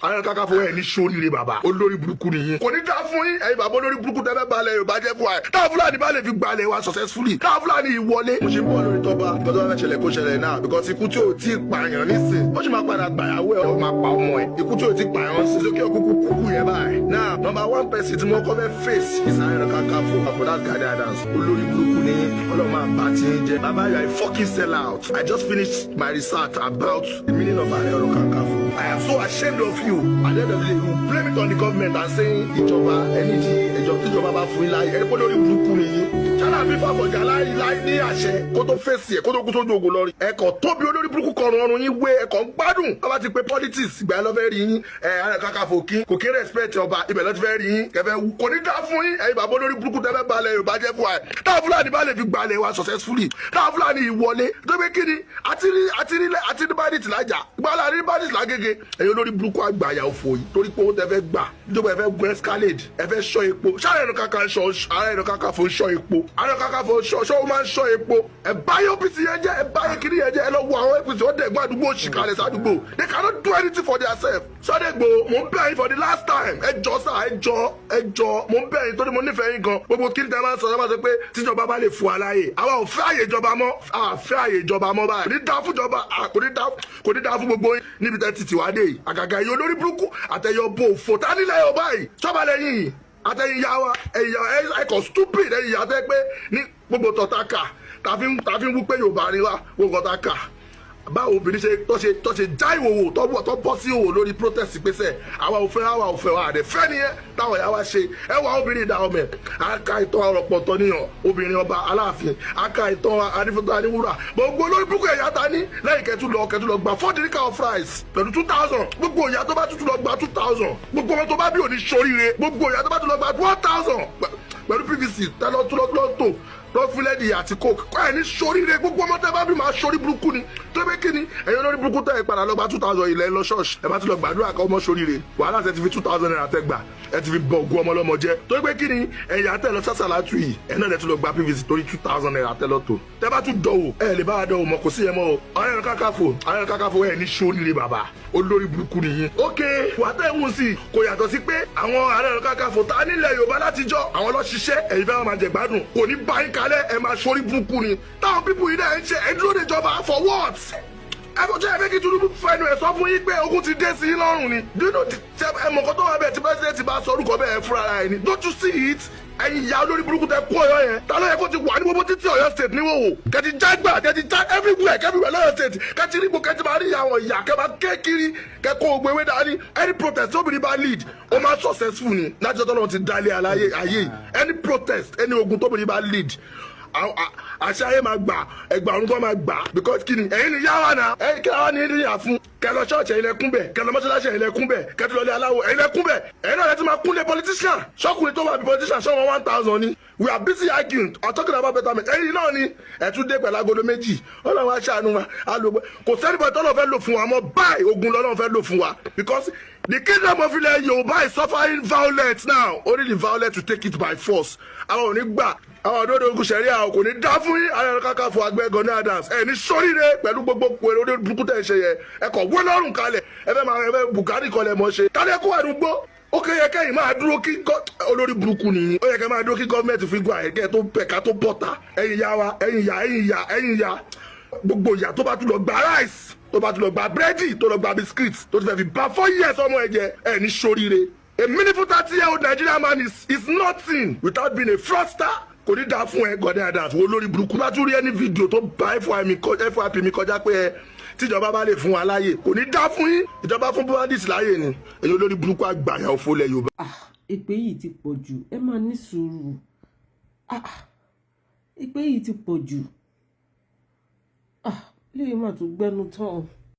Ààrẹ Ọ̀nà Kakanfò, ẹ̀ ní sóríire, bàbá olórí burúkú nìyí. Kò ní dá fún yín, ẹ̀yin bàbá olórí burúkú tẹ́fẹ́ balẹ̀ Yorùbá jẹ́ fún wa. Táwọn Fúlàní bá lè fi gbalẹ̀ wa successfully, táwọn Fúlàní yìí wọlé. Mo ṣe ń bọ̀ lórí tọ́ba, nǹkan tó bá fẹ́ ṣẹlẹ̀ kó ṣẹlẹ̀ náà, because ikú tí ò tí ì pààyàn nísìn, ó sì máa padà gbàyàwó ẹ̀, ó máa pa ọmọ ẹ̀. Ikú tí ò tí ì pààyàn sí sókè òkúkú kúkú yẹn báyìí. Now, number one person tí mo kọ́ fẹ́ face is Ààrẹ Ọ̀nà Kakanfò for that Gani Adams. Olórí burúkú ni, Ọlọ́run máa bá ti ń jẹ́. Bàbá, you are a fucking sell out. I just finished my research about the meaning of Ààrẹ Ọ̀nà Kakanfò. I am so ashamed of you. At the end of the day, you blame it on the government and saying ìjọba ẹni tí ìjọba tíjọba bá fún yín láàyè. Ẹni pé lórí burúkú ni yín. Ṣáná fífa bọ̀jà láì láì ní àṣẹ kó tó fèsì ẹ̀, kó tó kú sójú ogun lọ rí. Ẹ̀kọ́ tóbi olórí burúkú kọrùn ọrùn yín wé, ẹ̀kọ́ ń gbádùn. Wọ́n bá ti pe politics, ìgbà ẹ lọ́ fẹ́ rí yín. Ẹ̀ Ààrẹ Kakanfò kí kò kí respect ọba, ibẹ̀ lọ́ ti fẹ́ rí yín. Kẹfẹ́ wú kò ní dá fún yín, ẹ̀yin bàbá olórí burúkú tẹ́fẹ́ balẹ̀ Yorùbá jẹ́ fún wa. Táwọn Fúlàní bá lè fi gbalẹ̀ wa successfully, táwọn Fúlàní yìí wọlé tó pé kí ni àti rí bandit lájà gbọ́dọ̀ àti rí bandit lágége. Ẹ̀yin olórí burúkú àgbàyà òfò yìí, torí pé owó tẹ́ fẹ́ gbà nítorí ẹ fẹ́ gun Escalade, ẹ fẹ́ ṣọ́ epo. Ṣáà Ẹ̀rọ Kakanfò, Ààrẹ Ọ̀nà Kakanfò ń ṣọ́ epo? Ààrẹ Ọ̀nà Kakanfò ṣọ́ ṣọ́, ó máa ń ṣọ́ epo. Ẹ báyé OPC yẹn jẹ́, ẹ báyé kiri yẹn jẹ́. Ẹ lọ wo àwọn APC, ó dẹ̀gbọ́n àdúgbò òṣìkàlẹ̀ sádùúgbò. They cannot do anything for their self. Sunday Igboho, mò ń bẹ̀ yín for the last time. Ẹ jọ sá, ẹ jọ, ẹ jọ, mò ń bẹ̀ yín torí mo nífẹ̀ẹ́ yín gan. Gbogbo kí ni tẹ́ máa ń sọ, ẹ máa sọ pé tíjọba bá lè fún wa láàyè, àwa ò fẹ́ àyè ìjọba mọ́, à fẹ́ àyè ìjọba mọ́ báyìí. Kò ní dá fún ìjọba, kò ní dá, kò ní dá fún gbogbo yín níbi tẹ́ ti tì wá dé yìí. Àgàgà yìí, olórí burúkú àtẹ̀yọ bo òfò tá nílẹ̀ yóò báyìí, sọ́ba lẹ́yìn yìí, àtẹ̀yìn ya wa, ẹ̀yà ẹ̀kọ́ stupid, ẹ̀yìn ya tẹ́ pé ní gbogbo tọ́ta kà tàfi ń wú pé Yorùbá ni wá. Gbogbo tọ́ta kà, báwo obìnrin ṣe tó ṣe já ìwòwò tó bọ́ sí òwò lórí protest pèsè, àwa ò fẹ́, àwa ò fẹ́ wa àdẹ fẹ́ nìyẹn táwọn ìyá wa ṣe. Ẹ wà obìnrin ìdá ọmọ ẹ aka ìtàn ọ̀rọ̀pọ̀tọ̀ níyàn obìnrin ọba Aláàfin, aka ìtàn anífẹ́tọ̀ aníwúrà, gbogbo olórí burúkú ẹ̀yà ta ní lẹ́yìn kẹtù lọ gba 4 derica of rice pẹ̀lú 2,000. Gbogbo ìyá tó bá tútù lọ gba 2,000, gbogbo ọmọ tó bá bí òní ṣoríire. Gbogbo ìyá tó bá tún lọ gba 1,000 pẹ̀lú PVC tẹ́lọ̀ tó lọ́ tó lọ fúlẹ́dì àti coke kọ́ ẹ̀ ní sóríire. Gbogbo ọmọ tẹ́ bá bí máa sórí burúkú ni. Tó bẹ́ kí ni ẹ̀yin olórí burúkú tẹ́ ẹ padà lọ gba 2,000 ilẹ̀ lọ ṣọ́ọ̀ṣì, ẹ bá tún lọ gbàdúrà kọ́ ọmọ sóríire. Wàhálà tẹ́ ti fi ₦2,000 tẹ́ gbà, ẹ ti fi bọ ògùn ọmọ ọlọ́mọ jẹ́. Tó pé kí ni ẹ̀yà tẹ́ lọ sásàlátù yìí, ẹ̀ náà lẹ tún lọ gba PVC torí ₦2,000 tẹ́ lọ tó tẹ́ bá tún dọ̀wò, ẹ lè bá wa dọ̀wò mọ́, kò sí yẹn mọ́ o. Ààrẹ Ọ̀nà Kakanfò, Ààrẹ Ọ̀nà Kakanfò, ẹ̀ ní sóríire, bàbá olórí burúkú nìyí. Ok, wà tẹ́ ń wù sí kò yàtọ̀ sí pé àwọn Ààrẹ Ọ̀nà Kakanfò ta nílẹ̀ Yorùbá látijọ́, àwọn lọ ṣiṣẹ́, ẹ̀yin fẹ́ máa jẹ gbádùn, kò ní bá yín kalẹ̀, ẹ máa sórí burúkú ni. Táwọn people yìí náà ń ṣe, ẹ dúró de ìjọba for what? Ẹ bọ́ jẹ́ ẹ fẹ́ kí Tinubu fẹnu ẹ̀ sọ fún yín pé ogun ti dé sí yín lọ́rùn ni? Do you know, ẹ mọ̀ nǹkan tó wà bẹ́ẹ̀ tí president bá sọ orúkọ bẹ́ẹ̀ fúnra ẹ̀ ni? Don't you see it? Ẹ̀yin ìyá olórí burúkú tẹ kó Ọ̀yọ́ yẹn, ta ló yẹ kó ti wà ní gbogbo títí Ọ̀yọ́ State níwòwò, kẹtì já gbà, kẹtì já everywhere, everywhere lọ́yọ̀ State, kẹtì rí gbogbo, kẹtì máa rí àwọn ìyá kẹ máa ké kiri, kẹ kó gbogbo ewé dání. Any protest tóbìnrin bá lead, ó máa successful ni. Láti ọjọ́ náà ti dálé aláyé ayé, any protest, any ogun tóbìnrin bá lead, àṣà ayé máa gbà, ẹgbàrún tó máa gbà, because kí ni ẹ̀yin ni yáwá náà, ẹ̀yin kí wàá ní ìyà fún. Kẹ lọ ṣọ́ọ̀ṣì, ẹ̀yin lẹ kún bẹ̀. Kẹ lọ mọ́ṣáláṣí, ẹ̀yin lẹ kún bẹ̀. Kẹ tó lọ lé aláwo, ẹ̀yin lẹ kún bẹ̀. Ẹ̀yin náà lẹ ti máa kúnlé politician. Ṣọ́kùnrin tó wà bí politician ṣọ́ wọn 1,000 ni. We are busy arguing or talking about betterment. Ẹ̀yin náà ni ẹ̀ tún dé pẹ̀lú agolo méjì. Ọlọ́run á ṣàánú wa. Alògbé kò sẹ́ni bọ̀ tọ́lọ́ fẹ́ lò fún wa mọ́ báyìí, ogun lọ́lọ́run fẹ́ lò fún wa, because the kingdom of ilẹ̀ Yorùbá is suffering violence now. Only the violence to take it by force. Àwọn ò ní gbà, àwọn òdodo ogun sẹ̀rí àwọn kò ní dá fún yín. Ààrẹ Ọ̀nà Kakanfò àgbẹ̀ Gani Adams, ẹ̀ ní sóríire pẹ̀lú gbogbo pẹ̀lú orí burúkú tẹ̀ ń ṣe yẹ. Ẹ kọ̀ wé lọ́rùn kalẹ̀, ẹ fẹ́ máa ẹ fẹ́ Bùkárí kọlẹ̀ mọ́ ṣe tálẹ́ kó àdúgbò. Ó kẹ́ yẹ kẹ́yìn máa dúró kí olórí burúkú nìyí. Ó yẹ kẹ́ máa dúró kí gọ́ọ̀mẹ̀ntì fi gbọ́ àyẹ̀kẹ́ tó bẹ̀ ká tó bọ̀ta. Ẹ̀yin ya wa, ẹ̀yin ya, ẹ̀yin ya, ẹ̀yin ya, gbogbo ìyá tó bá tún lọ gba rice, tó bá tún lọ gba búrẹ́dì, tó lọ gba biscuit, tó ti fẹ́ fi bá 4 years ọmọ ẹ jẹ, ẹ̀ ní sóríire. A meaningful 30-year-old Nigerian man is nothing without being a fraudster. Kò ní dáa fún ẹ, Gani Adams, wo lórí burúkú. Bá tún rí ẹni fídíò tó bá FYP mi kọjá pé ẹ tíjọba bá lè fún wa láàyè, kò ní dáa fún yín. Ìjọba fún bandits láàyè ni. Èyí olórí burúkú àgbàyà òfò lẹ Yorùbá. Ah, èpè yìí ti pọ̀ jù, ẹ máa ní sùúrù. Ah, èpè yìí ti pọ̀ jù. Ah, léyìí mà tún gbẹnu tán.